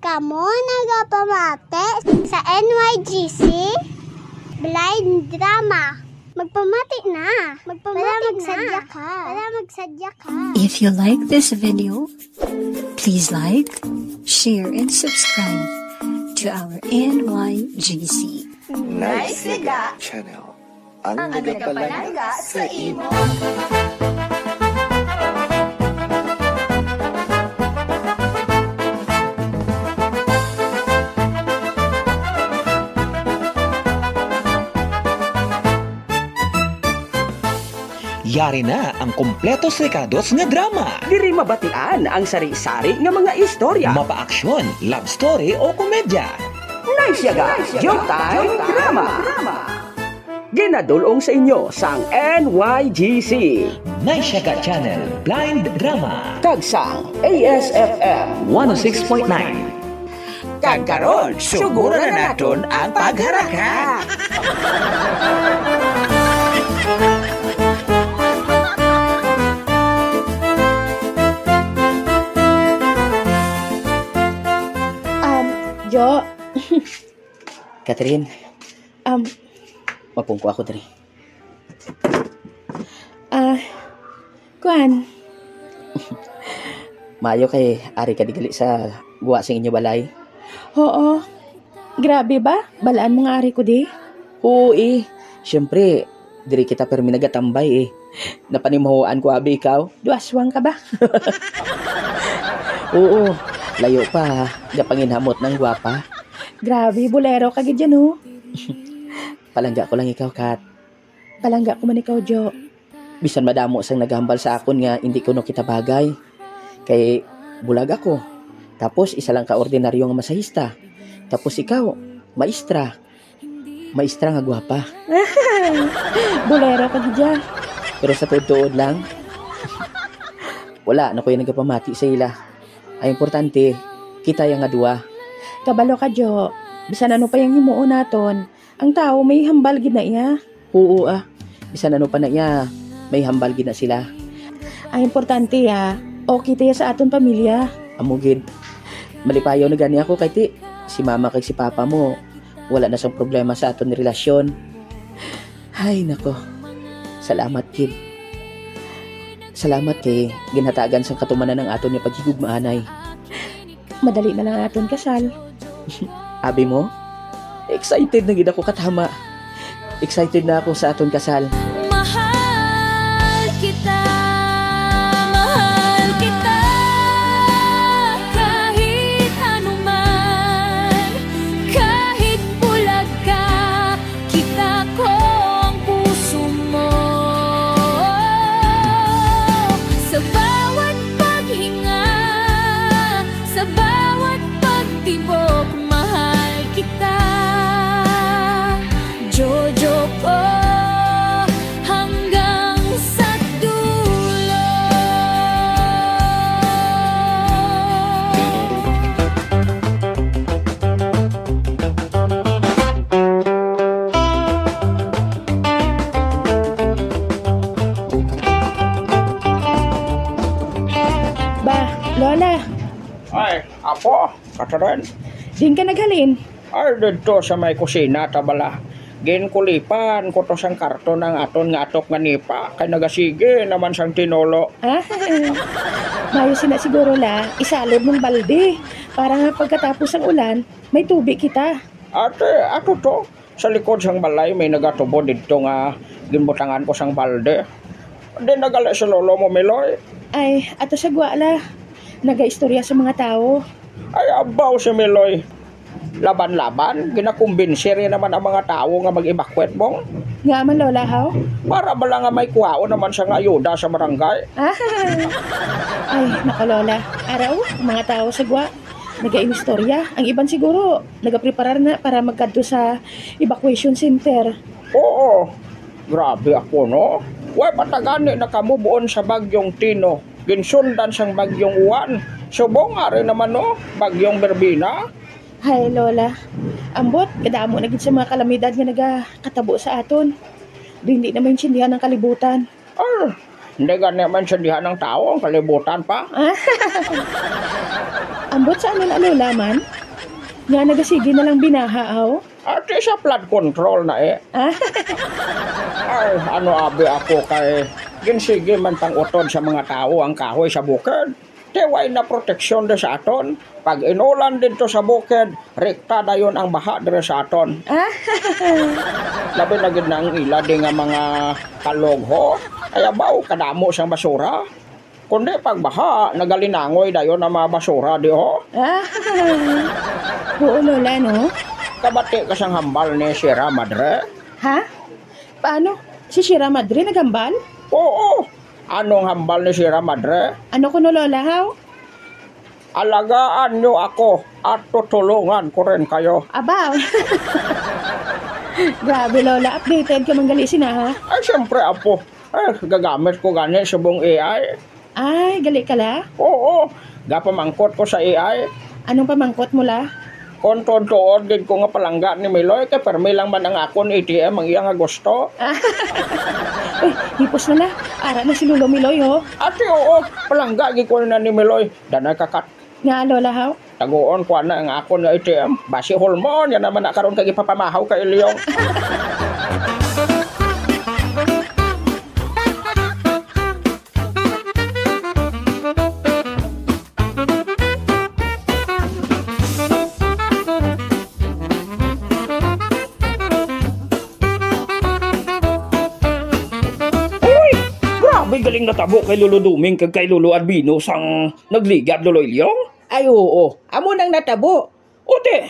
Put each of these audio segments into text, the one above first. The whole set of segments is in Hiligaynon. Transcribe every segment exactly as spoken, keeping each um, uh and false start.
Kamo nagapamati sa N Y G C Blind Drama. Magpamati na. Magpamati Para na. Magsadya ka. Para magsadya ka. If you like this video, please like, share, and subscribe to our N Y G C. Nice Liga Channel. Ang nagapalangga sa imo. Yari na ang kompletos rekados nga drama. Diri mabatian ang sari-sari nga mga istorya. Mapaaksyon, love story o komedya. Nice Yaga, Joke Time Drama. Ginadul-ong sa inyo sang N Y G C. Nice Yaga Channel, Blind Drama. Kag sang A S F M one oh six point nine. Kag karon, suguran na naton ang pagharaka. Um, Jo. Catherine. Um, mapungko ako diri. Ah, kuan. Maayo kay ari ka di gali sa guwa sing inyo balay. Oo. Grabe ba? Balaan mo nga ari ko di? Oo, eh. Siyempre, diri kita permi nagatambay, eh. Napanimahuan ko, abi, ikaw. Duaswang ka ba? Oo. Layo pa, ha. Gapanginhamot ng gwapa. Grabe, bolero ka gid yan, oh. Palangga ko lang ikaw, Kat. Palangga ko man ikaw, Jo. Bisan madamo sang naghambal sa akon nga indi kuno kita bagay. Kay bulag ako. Tapos isa lang ka ordinaryo nga masahista. Tapos ikaw, maestra. Maestra nga gwapa. Bolero ka gid, ah. Pero sa tuod-tuod lang, wala na ko yung nagapamati sa ila. Ang importante, kita yang nga duwa. Kabalo ka, Jo. Bisan ano pa yung himuon naton, ang tawo may hambal gid na iya. Oo, ah. Bisan ano pa na iya, may hambal gid na sila. Ang importante, ah, okay tayo sa aton pamilya. Amo gid. Malipayaw na gani ako kay ti, si mama kag si papa mo, wala na sang problema sa aton relasyon. Ay, nako. Salamat gid. Salamat kay ginhatagan sang katumanan ang aton nga paghigugmaanay. Madali na lang aton kasal. Abi mo? Excited na gid ako katama. Excited na ako sa aton kasal. Mahal kita, mahal kita, kahit anuman, kahit bulag ka, kita ko ang puso mo. Sa bawat paghinga, sa bawat pagtibok, mahal kita. Jojo ko, hanggang sa dulo. Ba, Lola. Ay, apo, Catherine. Din ka naghalin? Ay, didto sa may kusina ta bala. Ginkulipan ko to sang karton ang aton nga atok nga nipa, kay nagasige naman sang tinulo. Ah, mayo sina siguro la, isalod mong balde. Para nga pagkatapos sang ulan, may tubig kita. Ate, ato to. Sa likod sang balay may nagatubo didto nga ginbutangan ko sang balde. Di na gali si lolo mo, Miloy? Ay, ato sa gwa la. Nagaistorya sa mga tawo. Ay, abaw si Miloy. Laban-laban, ginakumbinsi rin naman ang mga tawo nga mag-evacuate, Bong. Nga man, Lola, haw? Para bala nga may kuhaon naman siya nga ayuda sa barangay. Ah, ay, nako, Lola. Araw, ang mga tawo sa gwa, nagainistorya. Ang iban siguro, nagapreparar na para magkadto sa evacuation center. Oo. Grabe ako, no? Way pa ta gani naka-move on sa Bagyong Tino. Ginsundan sang Bagyong Juan. Subong ari naman, no? Bagyong Berbina. Hay, Lola. Ambot, kadamo na gid sa mga kalamidad nga nagakatabo sa aton. Di, hindi na maintindihan ang kalibutan. Ah, hindi gani maintindihan ng tao ang kalibutan pa. Ambot sa ano na, Lola, man? Nga nagasigi na lang binaha, aw? Ati sa flood control na eh. Ah. Ay, ano abi ako kay ginsigi man tang utod sa mga tawo ang kahoy sa bukid. Ti way na proteksyon di sa aton. Pag inulan didto sa bukid, rekta dayon ang baha diri sa aton. Ah. Labi na gid na ang ila di nga mga kalog, ho. Ay, abaw, kadamo sang basura. Kundi pag baha, nagalinangoy dayon ang mga basura di, ho. Ah. Oo, Lola, no? Kabati ka sang hambal ni Sierra Madre? Ha? Paano? Si Sierra Madre naghambal? Oo. Anong hambal ni Sierra Madre? Ano kuno, Lola, haw? Alagaan niyo ako at tutulungan ko rin kayo. Aba. Grabe, Lola. Updated ka man gali sina, ha? Ay, siyempre, apo. Eh, gagamit ko gani subong A I. Ay, gali ka la? Oo. Gapamangkot ko sa A I. Anong pamangkot mo la? Kung tuod-tuod gid ko nga palangga ni Miloy, kay permi lang man ang akon A T M ang iya nga gusto. Uy, hipos na na. Ara na si Lolo Miloy, ho. Ati, oo, palangga gid ko na ni Miloy. Danay kakat. Nga, Lola, haw? Taguon ko na ang akon nga A T M. Basi hulmon, yan naman na karon kay ipapamahaw kay Ilyong. Uy! Grabe galing natabo kay Lolo Duming kag kay Lolo Albino sang nagligad, Lolo Ilyong? Ay, oo. Amo nang natabo. Uti,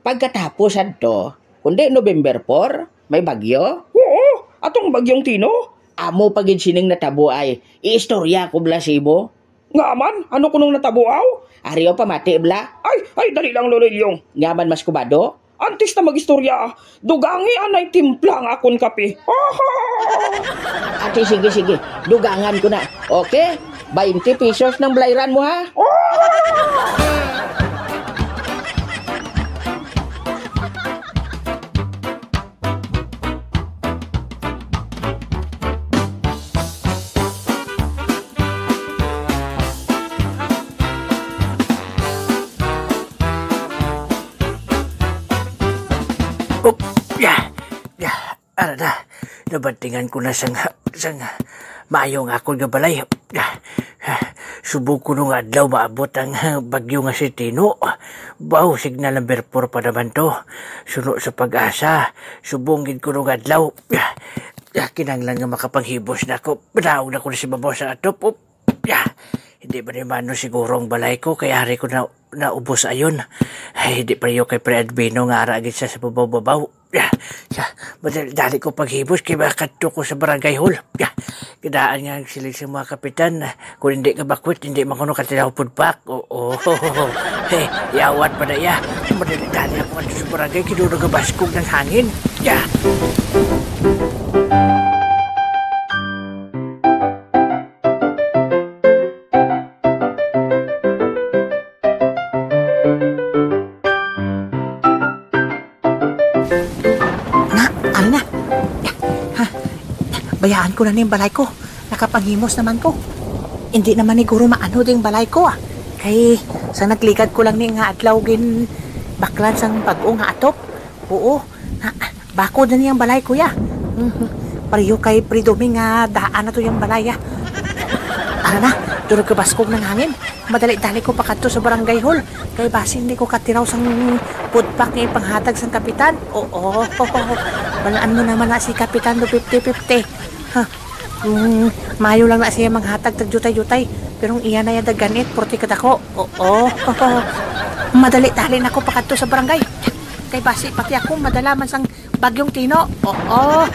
pagkatapos adto, kundi November four, may bagyo? Oo, atong bagyong Tino. Amo pa gid sining natabo ay. Iistorya ko bala sa imo. Nga man, ano kunong natabo, aw? Ari o, pamati bala. Ay, ay, dali lang, Lolo Ilyong. Nga man, mas kubado? Antes na mag-istorya, dugangi anay timpla ang akon kape. Ati, sige, sige. Dugangan ko na. Okay? Baynte pesos nang balayran mo, ha? Up, ya, ya, ara na. Nabantingan ko na sang, sang maayo nga akon nga balay. Ya, subong kuno nga adlaw maabot ang bagyo nga si Tino. Baw, signal number four pa naman to. Suno sa pag-asa, subong gid kuno nga adlaw. Ya, ya, kinahanglan nga makapanghibos na ako. Manaog na ko na si babaw sa atop. Up. Ya, hindi ba ni mano siguro ang balay ko kay ari ko na naubos ayon. Ay, hindi pa rin kay Pre Albino nga ara gid siya sa babaw-babaw. Ya, ya, madali-dali ko paghibos kay makadto ko sa barangay hall. Ya, kidaan nga ang siling sa mga kapitan, kung hindi ka bakwit, hindi man kuno ka tinaw pudpak. Oo. Hey, yawat pa na ya. Madali-dali ako adto sa barangay, kay daw nagabaskog ng hangin. Ya. Na, ari na. Ha? Bayaan ko na ning balay ko. Nakapanghimos naman ko. Hindi naman ni guro maano ding balay ko, ah. Kay sa nagligad ko lang ni nga adlaw gin baklan sang bag-o nga atop. Oo. Na, bakod na niyang balay, kuya. Mhm. Pareho kay Pre Doming nga daan na to yung balay, ah. Ara na, durog kabaskog ng hangin. Madali-dali ko pakadto sa barangay hall. Kay basi hindi ko katiraw sang food pack nga ipanghatag sang kapitan. Oo. Balaan mo naman na si Kapitan do fifty fifty. Ha. Mm, mayo lang na siya manghatag tag jutay-jutay. Pero ang iya na iya daganit, forty kadako. Oo. Madali-dali na ko pakadto sa barangay. Kay basi pati ako madala man sang Bagyong Tino. Oo.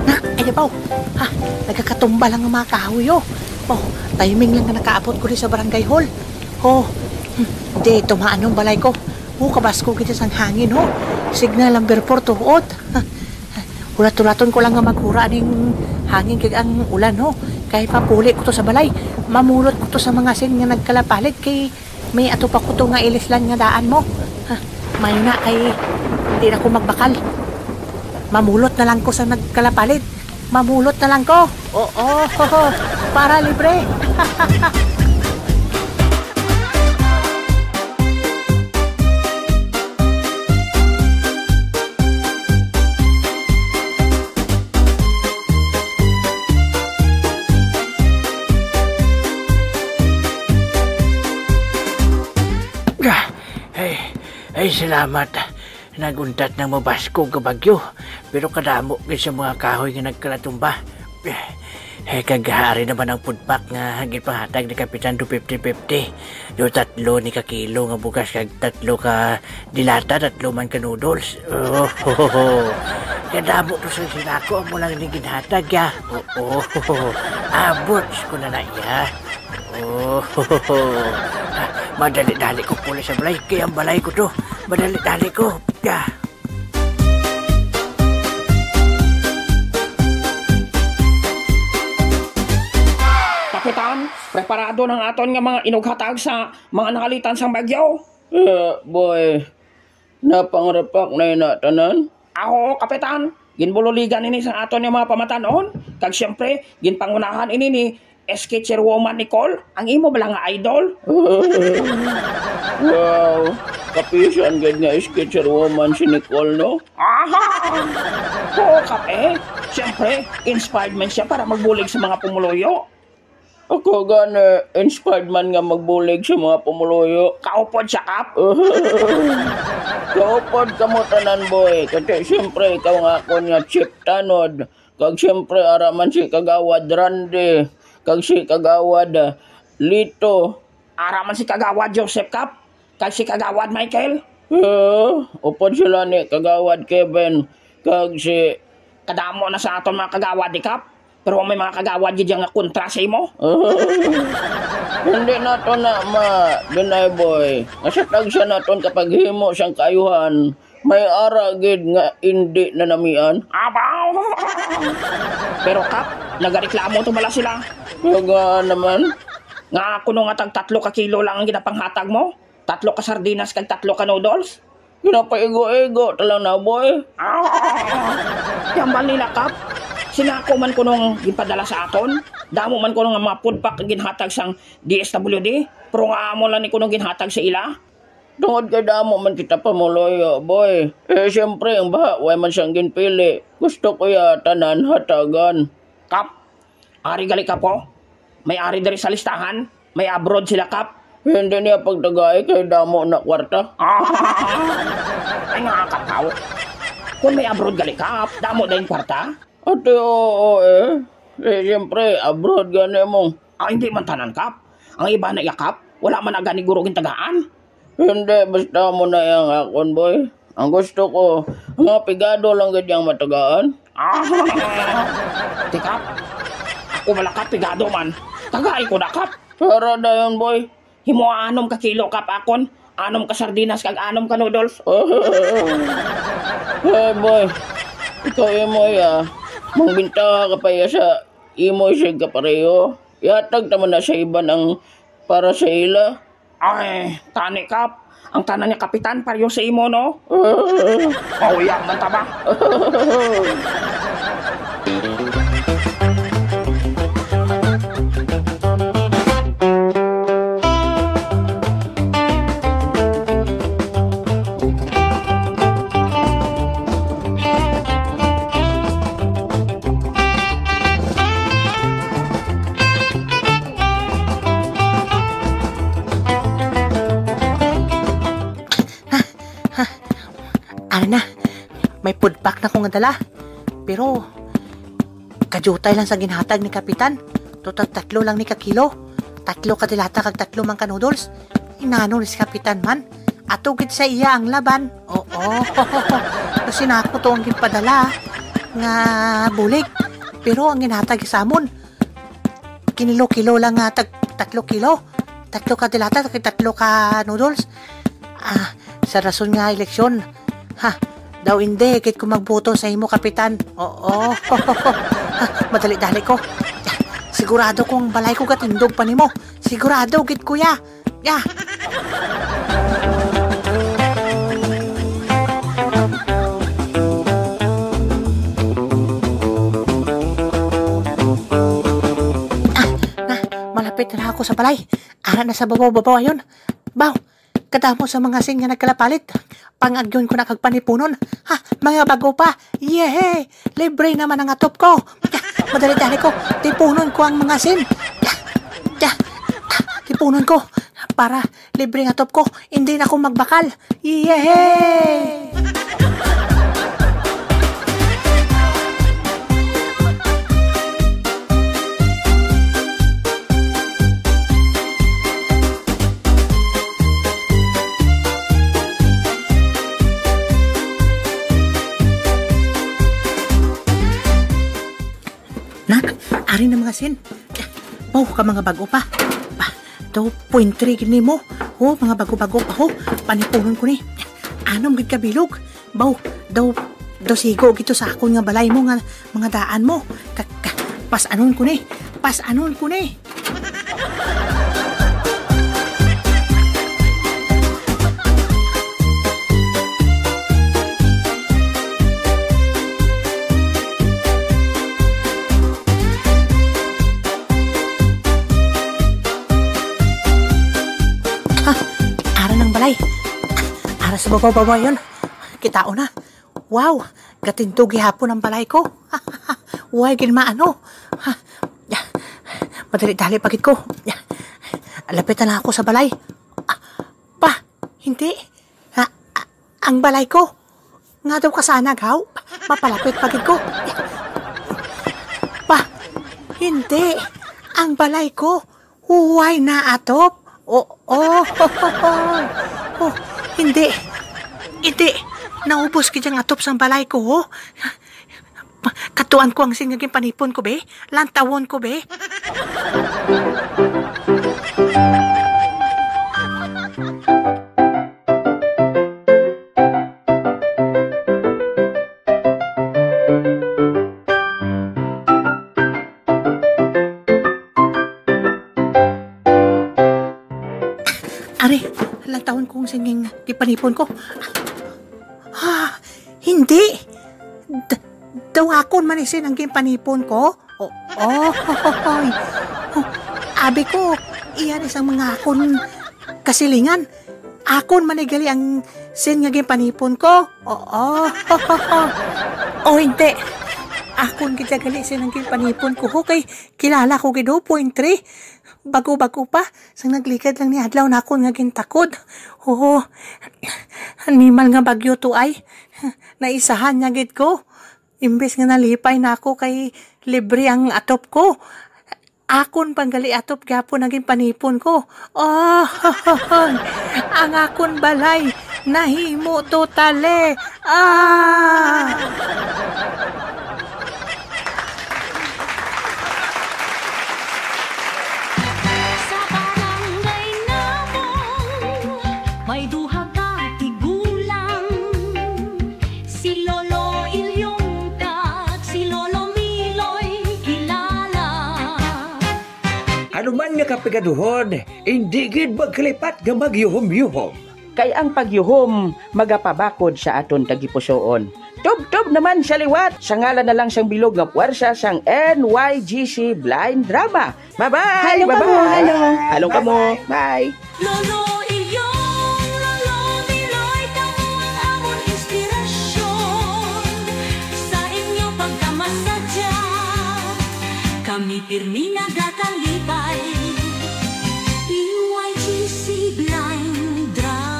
Na, ay, baw. Ha, nagkakatumba lang ang mga kahoy, oh. Oh, timing lang nga nakaabot ko di sa barangay hall. Oh, hmm, di, tumaan ang balay ko. Oh, kabasko kita sang hangin, oh. Signal number four tuot. Hulat-hulaton ko lang nga maghura ning hangin kag ang ulan, ho. Kay papuli ko to sa balay. Mamulot ko to sa mga sin nga nagkalapalid kay may ato pa ko to nga ilislan nga daan mo. Ha, may na kay di na ko magbakal. Mamulot na lang ko sa nagkalapalid. Mamulot na lang ko. Oo, para libre. Ah, ay, ay, salamat. Naguntat nang mabaskog nga bagyo, pero kadamo gid sa mga kahoy nga nagkalatumba. Eh, kag hari naman ang food pack nga ginpahatag ni Kapitan do fifty fifty. Do tatlo ni ka kilo nga bugas kag tatlo ka dilata, tatlo man ka noodles. Oh, kadamo to sa sinako, amo lang ni ginhatag, ya. Oo, abot ko na na, ya. Oh, madali-dali ko puli sa balay, kay ang balay ko to. Madali-dali ko, ya. Kapitan, preparado na ang aton nga mga inughatag sa mga nangalitan sang bagyo. Eh, boy, napangrepack na ina tanan? Ah, oo, Kapitan. Ginbululigan ini sa aton nga mga pamatan-on. Kag siyempre, ginpangunahan ini ni Sketcher Woman Nicole, ang imo bala nga idol. Wow, kapisan gid nga Sketcher Woman si Nicole, no? Aha! Oo, Kap, eh. Siyempre, inspired man siya para magbulig sa mga pumuluyo. Ako gani, inspired man nga magbulig sa mga pumuluyo. Kaupod siya, Kap. Kaupod kamo tanan, boy. Kay siyempre, ikaw nga akon nga chief tanod. Kag siyempre, ara man si Kagawad Randy, kag si Kagawad, ah, Lito. Ara man si Kagawad Joseph, Kap, kag si Kagawad Michael. Ah, upod sila ni Kagawad Kevin, kag si Kadamo na sa aton mga kagawad, di, Kap. Pero may mga kagawad gid nga kontra sa imo. Hindi na to na ma-deny, boy. Nga sa tagsa naton kapaghimo sang kaayuhan, may ara gid nga indi nanamian. Abaw! Pero, Kap, nagareklamo to bala sila. Nga naman? Nga kuno nga tag tatlo ka kilo lang ang ginapanghatag mo? Tatlo ka sardinas kag tatlo ka noodles? Ginapaigo-igo ta lang na, boy. Ah! Hambal nila, Kap. Sinako man kuno ang ginpadala sa aton. Damo man kuno nga mga food pack ang ginhatag sang D S W D. Pero nga amo lang ni kuno ginhatag sa ila. Tungod kay damo man kita pumuluyo, boy. Eh, siyempre, ang baha, way man siyang ginpili. Gusto ko ya tanan hatagan. Kap, ari gali, Kap, oh. May ari diri sa listahan. May abroad sila, Kap. Hindi niya pagtagai kay damo na kwarta. Ah! Ay nga, Kap, haw. Kung may abroad gali, Kap, damo dayon kwarta? Ate, oo, eh. Eh, siyempre, abroad gani mo. Ah, hindi man tanan, Kap. Ang iba na iya, Kap, wala man na gani guro gintagaan. Hindi, basta mo na yang akon, boy. Ang gusto ko, mga pigado lang gid yang matagaan. Ah, di, Kap. Ako wala, Kap, pigado man. Tagai ko na, Kap. Para dayon, boy. Himo anom ka kilo, Kap, akon. Anom ka sardinas kag anom ka noodles. Ay, boy. Ikaw, imo, ya. Mangbintaha ka pa, ya, sa imo sig kapareho. Ihatag ta man na sa iban ang para sa ila. Ay, tani, Kap. Ang tanan nga kapitan, pareho sa imo, no? Pauya man ta ba? Ha, ha. Ano na? May food pack na ko nga dala. Pero, kadiutay lang sa ginhatag ni Kapitan. Totag tatlo lang ni ka kilo. Tatlo ka dilata kag tatlo man ka noodles. Inano ni si Kapitan man? Ato gid sa iya ang laban. Oo. Kasi nako to ang ginpadala nga bulig. Pero ang ginhatag sa amon, kinilo-kilo lang nga tag tatlo kilo. Tatlo ka dilata, kag tatlo ka noodles. Ah, sa rason nga eleksyon. Ha, daw hindi, gid ko magboto sa imo, Kapitan. Oo. Ha, madali-dali ko. Sigurado ko ang balay ko gatindog pa nimo. Sigurado gid, kuya. Ya. Ah, na, malapit na ako sa balay. Ara na sa babaw-babaw ayon. Baw, kadamo sa mga sin nga nagkalapalit. Pangagyon ko na kag panipunon. Ha, mga bago pa. Yehey! Libre naman ang atop ko. Madali-dali ko. Tipunon ko ang mga sin. Tipunon ko. Para libre ang atop ko. Hindi na ako magbakal. Yehey! Nak, ari na mga sin. Baw ka mga bago pa. Pa, two point three gid nimo. Ho, mga bago-bago pa ho. Panipunon ko ni. Anom gid ka bilog. Baw, daw, daw sigo gito sa akon nga balay mo nga mga daan mo. Ka, ka, pas-anon ko ni. Pas-anon ko ni. Ha, ara ng balay. Ara sa babaw-babaw yon. Kitaon na. Wow, gatindog gihapon ang balay ko. Way gid maano. Madali-dali pa gid ko. Lapit na lang ako sa balay. Pa, hindi. Ha, ang balay ko. Nga daw kasanag, haw? Mapalapit pa gid ko. Pa, hindi. Ang balay ko. Huway na atop. O, o, o, hindi. Hindi. Naubos gid ang atop sang balay ko, ho. Katuan ko ang sin nga ginpanipon ko, be. Lantawon ko, be. Ari, lantawon ko ang sin nga ginpanipon ko. Ah, hindi. D-, daw akon man isin ang ginpanipon ko? O, oy. O, abi ko, iya ni sang mga akon kasilingan. Akon man ni gali ang sin nga ginpanipon ko. O, o. O, hindi. Akon gid gali sin ang ginpanipon ko, ho, kay kilala ko gid, ho, point three. Bago-bago pa, sang nagligad lang ni adlaw na akon nga gintakod. O, animal nga bagyo to ay. Naisahan niya gid ko. Imbes nga nalipay na ako kay libre ang atop ko, akon pang gali atop gyapon ang ginpanipon ko. Oh, ang akon balay nahimo totale. Ah! Sa barangay namong may duha ka tigulang. Si Lolo Ilyong kag si Lolo Miloy kilala. Ano man nga kapigaduhon, indi gid magkalipat nga magyuhom-yuhom. Kay ang pagyuhom magapabakod sa aton tagipusoon. Tubtob naman sa liwat, sa ngalan na lang sang bilog nga puwersa sang N Y G C Blind Drama. Bye-bye! Halong kamo, bye-bye! Halong kamo! Bye! Lolo Ilyong, Lolo Miloy, kamo ang amon inspirasyon. Sa inyo pagkamasadya, kami pirmi nagakalipay. P Y G C Blind Drama.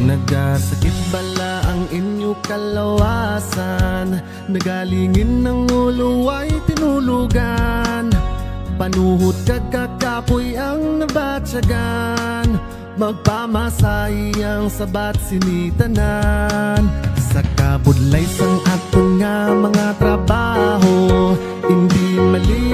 Nagasakit bala ang inyo kalawasan, nagalingin ang ulo ay tinulugan, panuhot kag kakapoy ang nabatyagan. Magpamasahi ang sabat sini tanan. Sa kabudlay sang aton nga mga trabaho, hindi mali